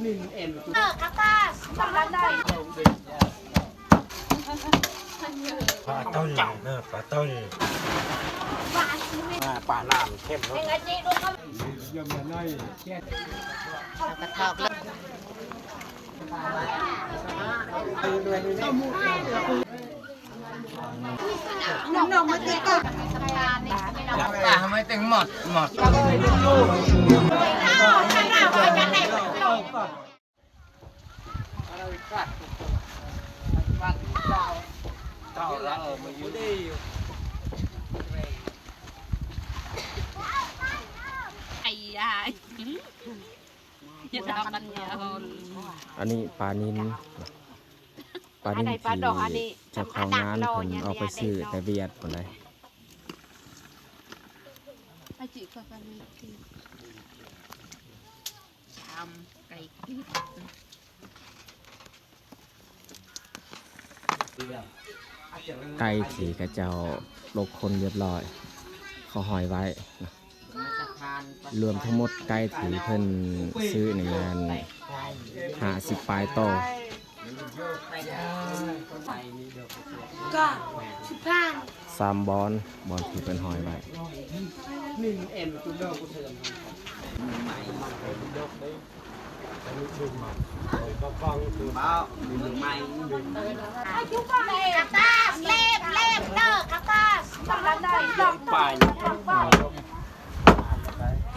ເອີ ກະຕາ ປາເຕົ້ນ ເອີ ປາເຕົ້ນ ປານ້ຳເຄັມເນາະ. ເອົາກະທອກເລີຍ. ອັນນີ້ປານິນ ປານິນທີ່ເຈົ້າຂອງງານເພິ່ນເອົາໄປຊື້ແຕ່ຫວຽດພຸ້ນໃດ໋. ໄກ່ທີ່ເຂົາເຈົ້າຫຼົກຂົນຮຽບຮ້ອຍ ເຂົາຫ້ອຍໄວ້. ລວມທັງໝົດໄກ່ທີ່ເພິ່ນຊື້ນີ້ແມ່ນຫ້າສິບປາຍໂຕ. ສາມບ່ອນ ບ່ອນທີ່ເພິ່ນຫ້ອຍໄວ້.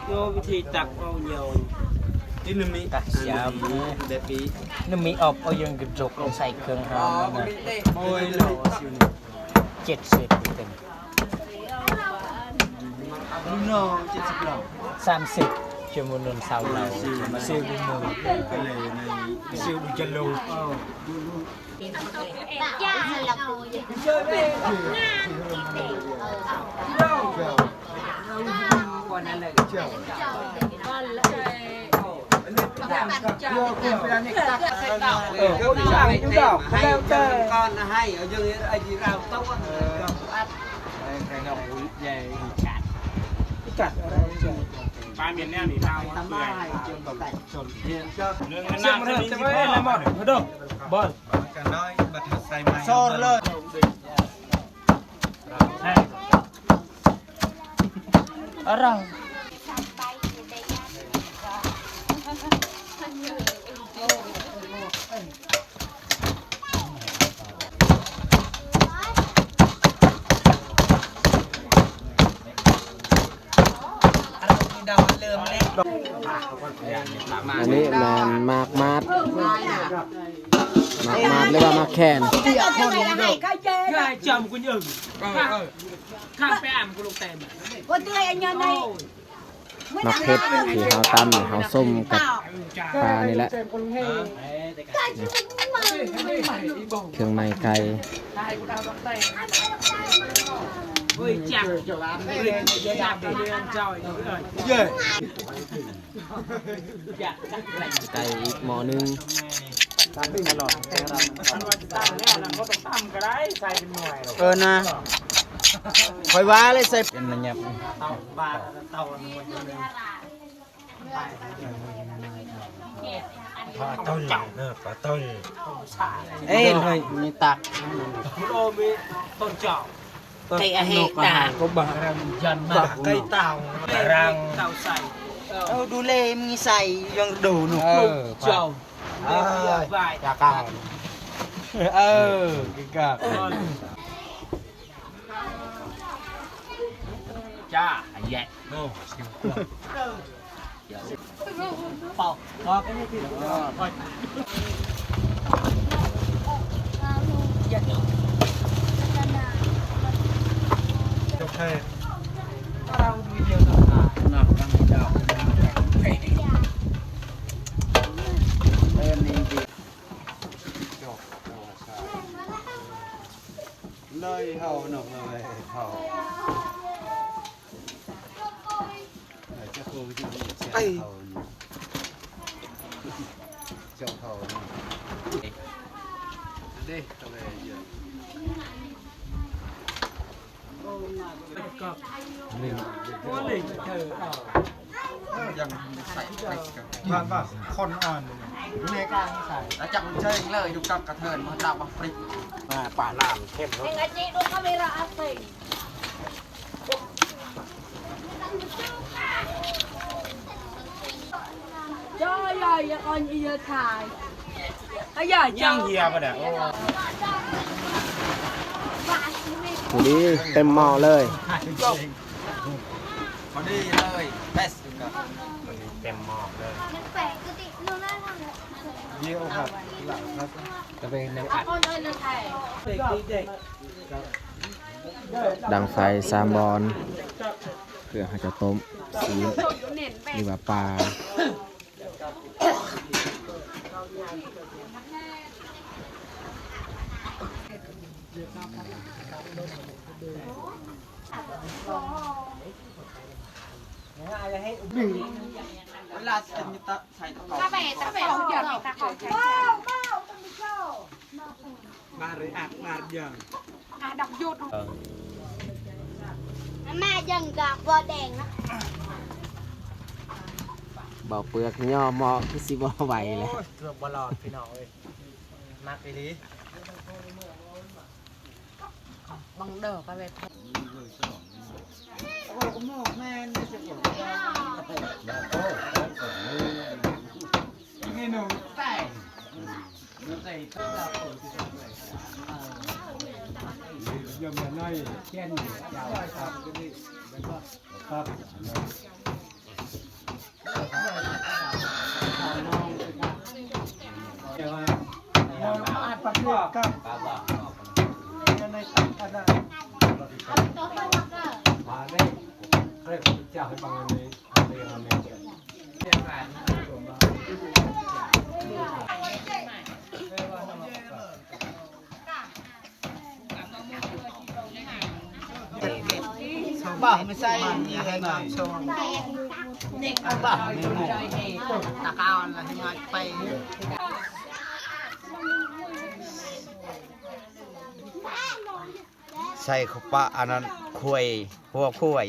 ໂຍ ວິທີຕັກເອົາໂຍ ທີ່ໜຶ່ງມີຕັກຊາມ ແບບນີ້ ໜຶ່ງມີອອບເອົາຍັງກະຈົກໃສ່ເຄື່ອງຫາມ. ໂອ້ຍ ໂລ ເຈັດສິບເຕັມ. ໂລ ເຈັດສິບໂລ ສາມສິບ ຈະໝູນນວນຊາວໂລ ມາຊື້ບຸນມື ຊື້ດູຈະໂລ. ເອີ ຄົນສ້າງຢູ່ດອກ ແລ້ວແຕ່ ໃຫ້ເອົາເລື່ອງໄອ້ທີ່ລາວຕົວະ ປາມຽນແນວນີ້ ປາມເປື່ອຍ ເລື່ອງມັນໜັກ ເອີ ເດີ ບອນ ຊອດເລີຍ. ອັນນີ້ແມ່ນໝາກມາດ ໝາກມາດ ຫຼືວ່າໝາກແຄນ. ໝາກເຜັດທີ່ເຮົາຕຳ ເຮົາສົ້ມກັບປານີ້ແຫຼະ ເຄື່ອງໃນໄກ່. ໄກ່ອີກໝໍ້ໜຶ່ງ. ເອີນະ ຂ້ອຍວ່າເລີຍໃສ່ເປັນມັນຫຍັບ ປາຕົ້ນ ເອີ ປາຕົ້ນ. ເອີຍ ເຮີ້ຍ ມີຕັກ ໂອ ມີຕົ້ນຈອກ ໄກ່ອາເຮຕາ ໄກ່ເຕົ່າ ເອີ ດູເລມີໃສ່ຍັງໂດນ ເອີ ເຈົ້າ ເອີ ຈາກາ ເອີ ກິນກາ ຈ້າ ແຍະ ໂອ້ ເປົ່າ ເປົ່າ ເປົ່າ ເປົ່າ ເປົ່າ ເອີ ເລີຍເຮົາເນາະ ເລີຍເຮົາ ເອີ ເຈົ້າໂຄວິດ ເຈົ້າເຮົາ ເຈົ້າເຮົາ ເດ້ ເຂົ້າໄປເຍອະ ຍັງໃສ່ ບ້ານ ບ້ານ ຄົນອ່ອນ. ໃນການໃສ່ ລະຈັບເຈີງເລີຍ ຢູ່ກັບກະເທີນ ມາດາວບັກຟຣິກ ອ່າ ປາລາມເຂັ້ມເນາະ ເອງອາຈິດູກາເມຣາອາເຊ ຢາ ຢ່າ ຢ່າກ່ອນ ຢ່າຖ່າຍ ອ່ະ ຢ່າ ຍັງເຫຍບໍ່ໄດ້ ໂອ້ ພໍດີເຕັມໝໍ້ເລີຍ ພໍດີເລີຍ ເຕັມໝໍ້ເລີຍ ດຽວຄັບ ຈະເປັນແນວອັດ ດັງໄຟສາມບ່ອນ ເພື່ອເຮົາຈະຕົ້ມຊີ້ນ ຫຼືວ່າປາ. ມາເລີຍ ອັດ ອັດ ຍັງ ອັດ ດັກຢຸດ ມາຍັງດອກບົວແດງນະ ເບົາເປືອກຍໍໝໍ້ຄືຊິບໍ່ໄຫວແລ້ວ ໂອ້ຍ ເກືອບບໍ່ລອດພີ່ນ້ອງເອີຍ ມັກອີ່ຫຼີ ບັງເດີກະເວດ ໂອ້ໂຫ ໝໍ້ແມ່ນເດ້ ເມນູແຕ່ ບໍ່ ບໍ່ໃສ່ ໃຫ້ນ້ອງຊົງ ບໍ່ ຕາກາວລະໃຫ້ນ້ອຍໄປ ໃສ່ເຂົ້າປະອັນນັ້ນ ຄວາຍ ຫົວຄວາຍ.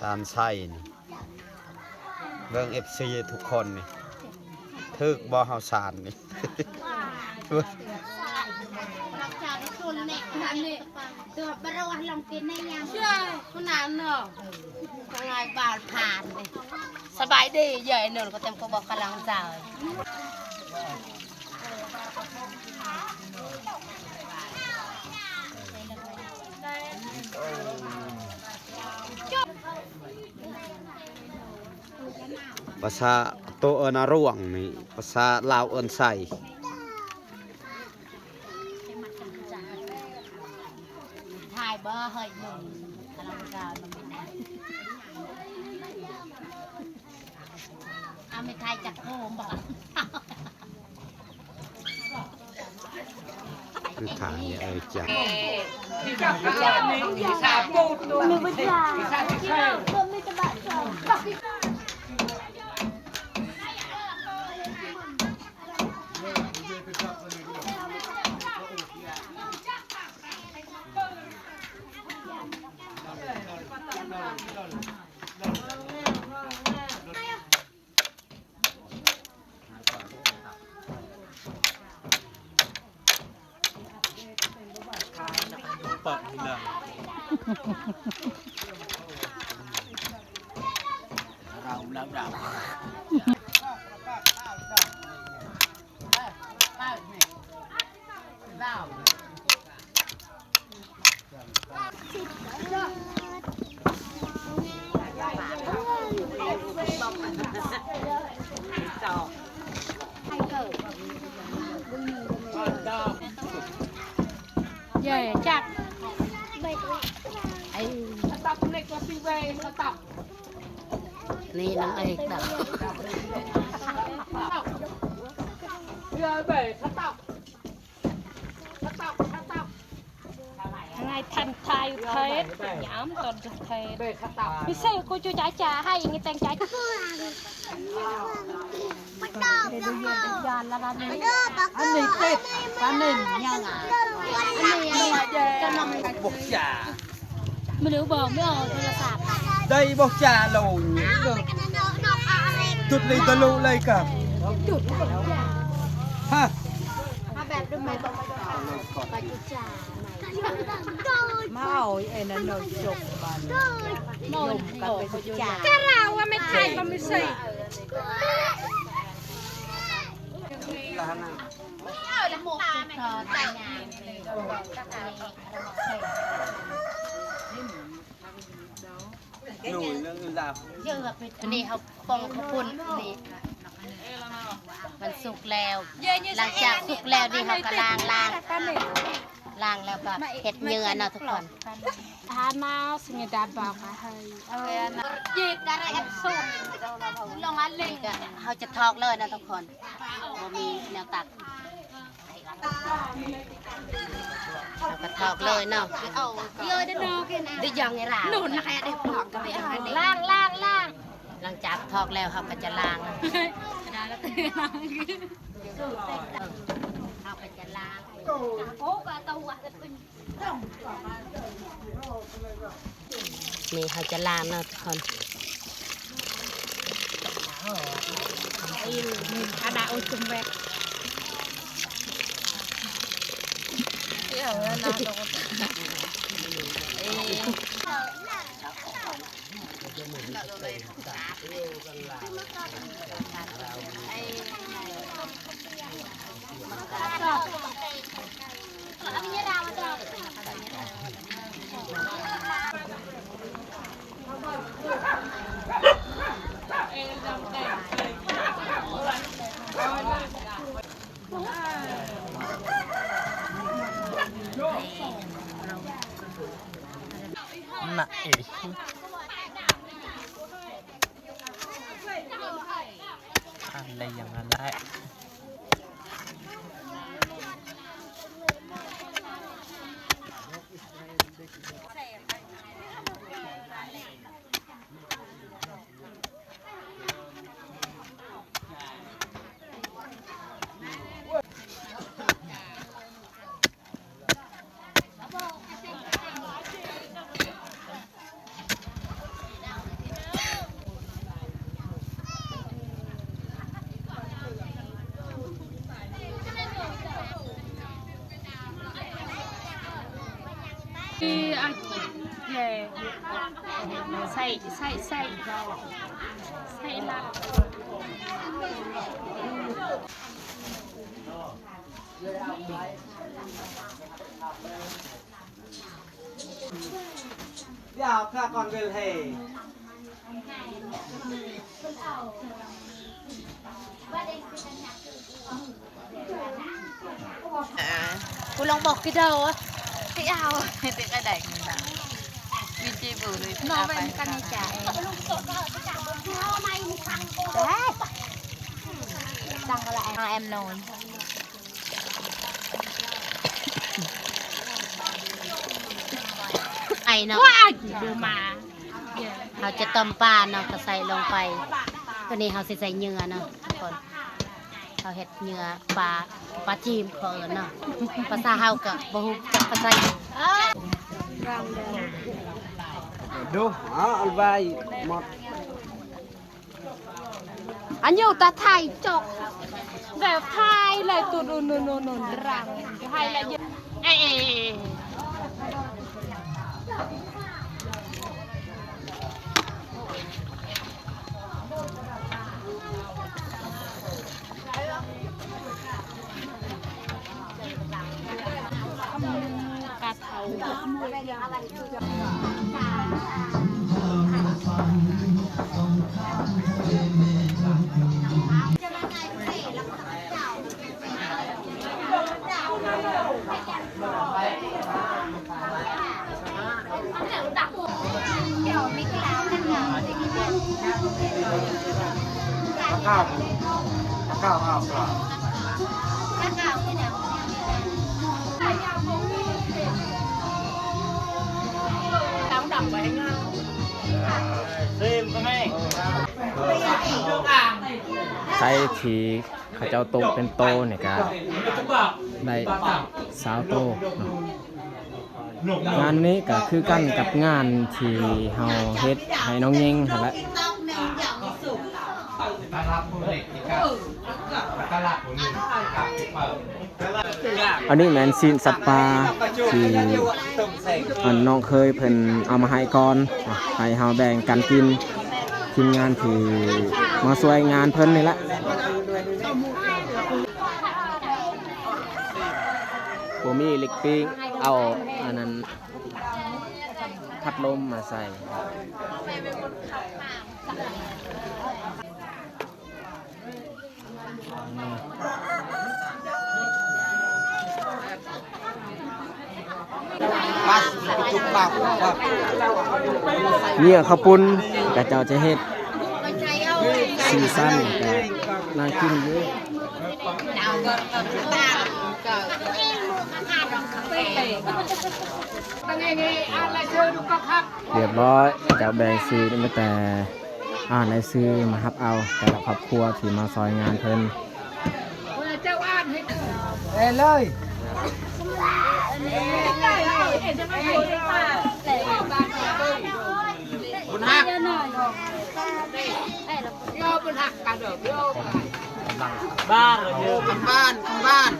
ສານໄຊນີ້ ເບິ່ງເອັຟຊີທຸກຄົນນີ້ ຖືກບໍ່ເຮົາສານນີ້? ສະບາຍດີ ເຢີຍໜູນກໍເຕັມກໍບອກກຳລັງໃຈ. ພາສາໂຕເອີ້ນອາຣວງນີ້ ພາສາລາວເອີ້ນໄຊ. ຖ່າຍບໍ່ເຮີ້ຍ ມຶງກຳລັງຈະ ອາ ໄມ່ຖ່າຍຈັກໂຮມບໍ່? ມັນຖ່າຍເອີຈັກ ປັບນີ້ນະ ລາວ ລາວ ລາວ. ເຢ້ ຈັບ ໄອ້ ນີ້ນາງເອກດາວ ໄງທັນທາຍເທດ ຍາມຕອນເທດ ມີເຊໂກຈູຈາຈາ ໃຫ້ອີ່ແຕງຈາ. ອັນນີ້ຕິດ ອັນນີ້ຍັງ ອັນນີ້ກຳລັງ ບໍ່ຈາ ບໍ່ຮູ້ ບອກບໍ່ອອກໂທລະສັບ ໄດ້ບໍ່ຈາໂລຍ ຈຸດເລີຍ ທະລຸເລີຍກະ ຈຸດ ຮະ ມາເອົາໄອ້ນັ້ນເນາະ ຈົກບາດນີ້ ລົມກັນໄປທຸກຈານ ກະລາວວ່າແມ່ນໄທກໍບໍ່ໃສ່. ໂດຍ ເລື່ອງອື່ນລາວ ອັນນີ້ເຮົາປ່ອງເຂົ້າປຸ້ນນີ້ ມັນສຸກແລ້ວ ຫຼັງຈາກສຸກແລ້ວນີ້ເຮົາກະລ້າງ ລ້າງ ລ້າງແລ້ວກະເຮັດເຫຍື່ອເນາະທຸກຄົນ ເຮົາຈະຖອກເລີຍເນາະທຸກຄົນ ບໍ່ມີແນວຕັກ. ເຮົາກະຖອກເລີຍເນາະ ໄດ້ຍັງໄອ້ລາວ ລ້າງ ລ້າງ ລ້າງ ຫຼັງຈາກຖອກແລ້ວເຮົາກະຈະລ້າງ ເຮົາກະຈະລ້າງ ນີ້ເຮົາຈະລ້າງເນາະທຸກຄົນ ນະເອ ອັນໃດຢ່າງນັ້ນແຫຼະ. ໃສ່ ໃສ່ ໃສ່ ໃສ່ລະ. Ja, Pärkon will hey. ເອີ ກູລອງບອກກິໂດ ຊິເອົາ ເປັນກະໄດ ວິຈິບູ ນອກເປັນກັນໃນໃຈ ເອີຍ ຈັ່ງກໍລະ I am known. ໄປເນາະ ເຮົາຈະຕົ້ມປາເນາະ ກະໃສ່ລົງໄປ ໂຕນີ້ເຮົາຊິໃສ່ເຫຍື່ອເນາະທຸກຄົນ ເຮົາເຮັດເຫຍື່ອປາ ປາຈີມເຂົາເອີ້ນເນາະ ພາສາເຮົາກະບໍ່ຮູ້ຈັກພາສາຫຍັງ ດູ ເອົາໄວ້ໝົດ. ອັນຢູ່ຕາໄທຈົກ ແບບໄທເລີຍ ຕຸດ ນຸນ ນຸນ ນຸນ ລັງ ໄທລະເຍ ເອ ເອ ເອ. ກະເທົາ. ເອີ ຊີມກັນແມ່. ໄກ່ທີ່ເຂົາເຈົ້າຕົ້ມເປັນໂຕນີ້ກະໄດ້ຊາວໂຕເນາະ. ງານນີ້ກະຄືກັນກັບງານທີ່ເຮົາເຮັດໃຫ້ນ້ອງຍິງຫັ້ນແຫຼະ. ອັນນີ້ແມ່ນຊີ້ນສັດປ່າທີ່ອັນນ້ອງເຂີຍເພິ່ນເອົາມາໃຫ້ກ່ອນ ໃຫ້ເຮົາແບ່ງກັນກິນ ທີມງານທີ່ມາຊ່ວຍງານເພິ່ນນີ້ແຫຼະ. ບໍ່ມີລິກປີ້ງ ເອົາອັນນັ້ນ ພັດລົມມາໃສ່. ເນຍເຂົ້າປຸ້ນ ຂະເຈົ້າຈະເຮັດສີສັນ ກໍໜ້າກິນຢູ່. ຮຽບຮ້ອຍ ເຈົ້າແບ່ງຊື່ ມີແຕ່ອ່ານລາຍຊື່ມາຮັບເອົາແຕ່ລະຄອບຄົວທີ່ມາຊ່ອຍງານເພິ່ນ. ເອີ ເລີຍ ບຸນຮັກ ເອີ ບຸນຮັກກັນເດີ ບ້ານ ບ້ານ ບ້ານ.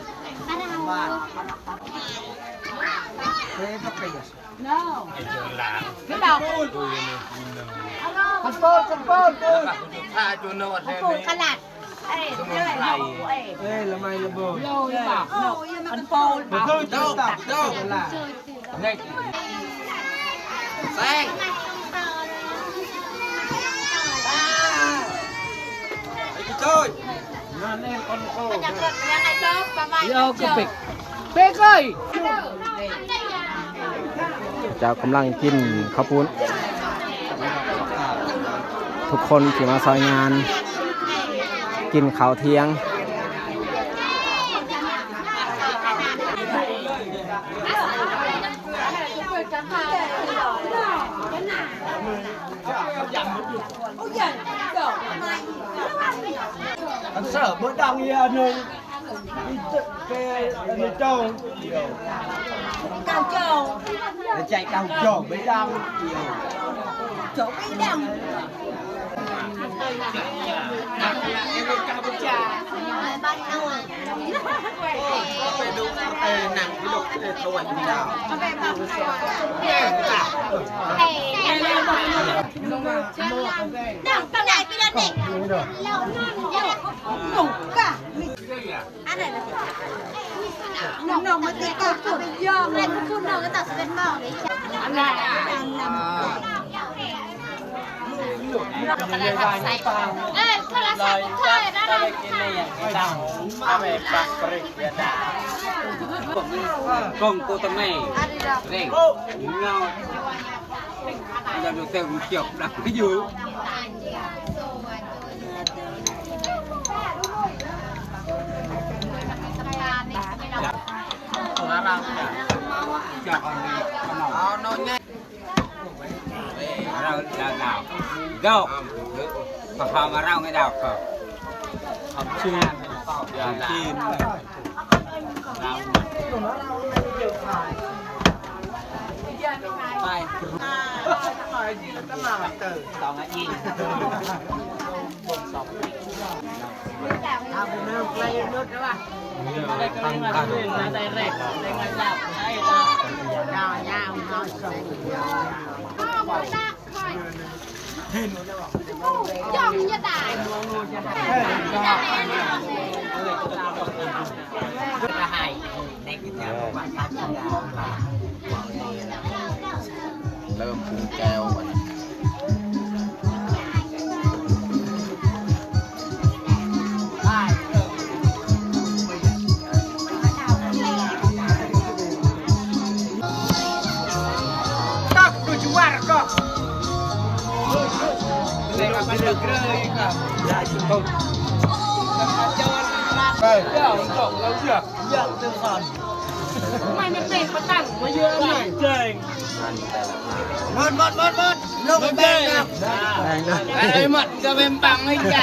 ເຈົ້າກຳລັງກິນເຂົ້າປຸ້ນ ທຸກຄົນທີ່ມາຊ່ອຍງານກິນເຂົ້າທ່ຽງ. ອັນເສີບເບີດດັງອີກອັນໜຶ່ງ ເປັນອັນນີ້ເຈົ້າ ເກົ້າໂຈ ໃຈເກົ້າໂຈ ເບີດດັງ ໂຈ ເບີດດັງ. ເລີ່ມປຸງແຈ່ວບັດນີ້. ມັນ ມັນ ມັນ ມັນ ລົງແບ່ງນະ ແບ່ງນະ ໄອ້ມັດກະແມ່ນປັງໄອ້ຈ້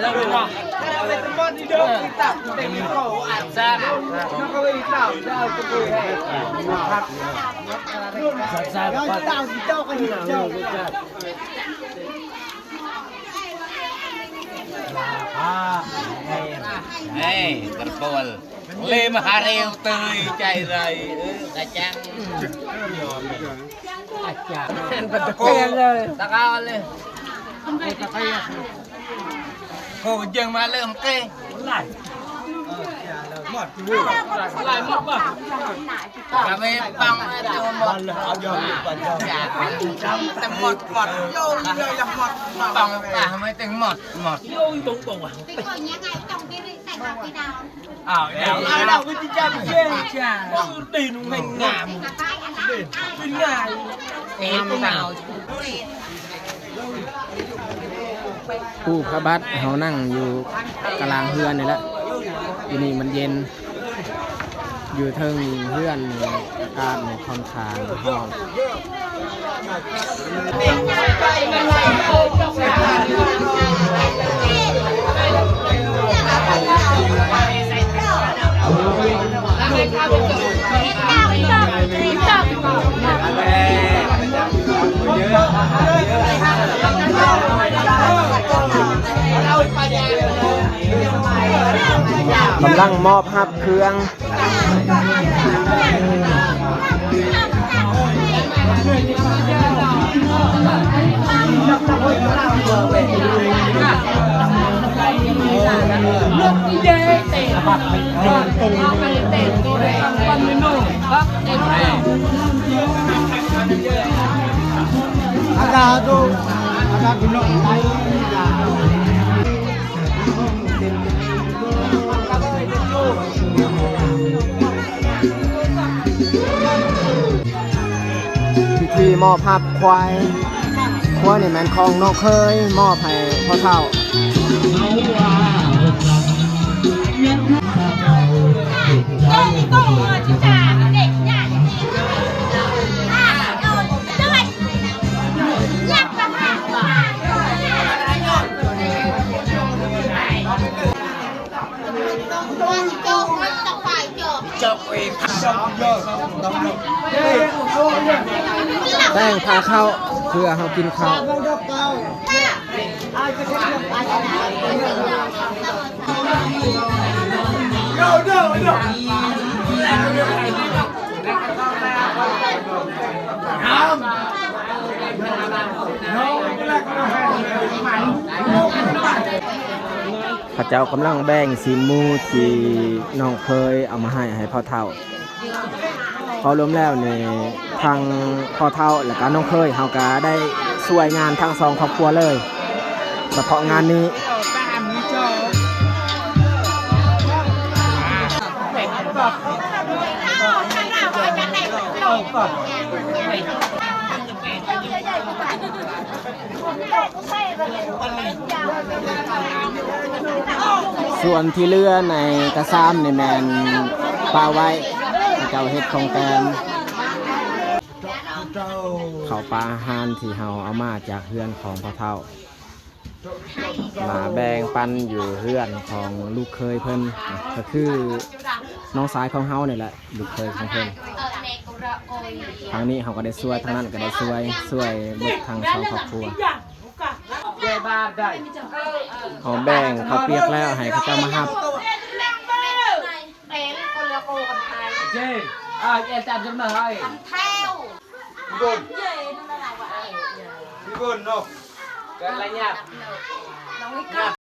Hei, terpol. Lima hari utuh cai rai. Kacang. Kacang. Takal. Ko jeng malem ke. Kami pang tu mot. Temot mot. Yo, yo, yo, mot. Pang ah, mai teng mot, mot. Yo, itu bawah. ອ້າວ ແລ້ວ ແລ້ວ ແລ້ວ ກໍຊິຈັບເຊື່ອ ຕີນແມ່ງງາມ ເປັນງາມ ເປັນງາມ ຜູ້ພະບັດເຮົານັ່ງຢູ່ກະລາງເຮືອນນີ້ແຫຼະ ຢູ່ນີ້ມັນເຢັນ ຢູ່ເທິງເຮືອນນີ້ອາກາດນີ້ຄ່ອນຂ້າງຮ້ອນ. ກຳລັງມອບຮັບເຄື່ອງ. ພິທີມອບຮັບຄວາຍ ຄວາຍນີ້ແມ່ນຂອງນ້ອງເຂີຍ ມອບໃຫ້ພໍ່ເຖົ້າ. ແປ້ງພາເຂົ້າ ເພື່ອເຮົາກິນເຂົ້າ. ເຂົາເຈົ້າກຳລັງແບ່ງຊີ້ນໝູທີ່ນ້ອງເຂີຍເອົາມາໃຫ້ ໃຫ້ພໍ່ເຖົ້າ. ພໍລວມແລ້ວນີ້ ທັງພໍ່ເຖົ້າ ແລະກະນ້ອງເຂີຍ ເຮົາກະໄດ້ຊ່ວຍງານທັງສອງຄອບຄົວເລີຍ ສະເພາະງານນີ້. ສ່ວນທີ່ເຫຼືອໃນກະຊາມນີ້ແມ່ນປາໄວ້ ເຂົາເຈົ້າເຮັດຂອງແກມ ເຂົ້າປາອາຫານທີ່ເຮົາເອົາມາຈາກເຮືອນຂອງພໍ່ເຖົ້າ ມາແບ່ງປັນຢູ່ເຮືອນຂອງລູກເຂີຍເພິ່ນ ກະຄືນ້ອງຊາຍຂອງເຮົານີ້ແຫຼະ ລູກເຂີຍຂອງເພິ່ນ. ທາງນີ້ເຮົາກະໄດ້ຊ່ວຍ ທາງນັ້ນກະໄດ້ຊ່ວຍ ຊ່ວຍເບິດທັງສອງຄອບຄົວ. ເຮົາແບ່ງເຂົ້າປຽກແລ້ວ ໃຫ້ເຂົາເຈົ້າມາຮັບ. ພີ່ບຸນ ພີ່ບຸນເນາະ.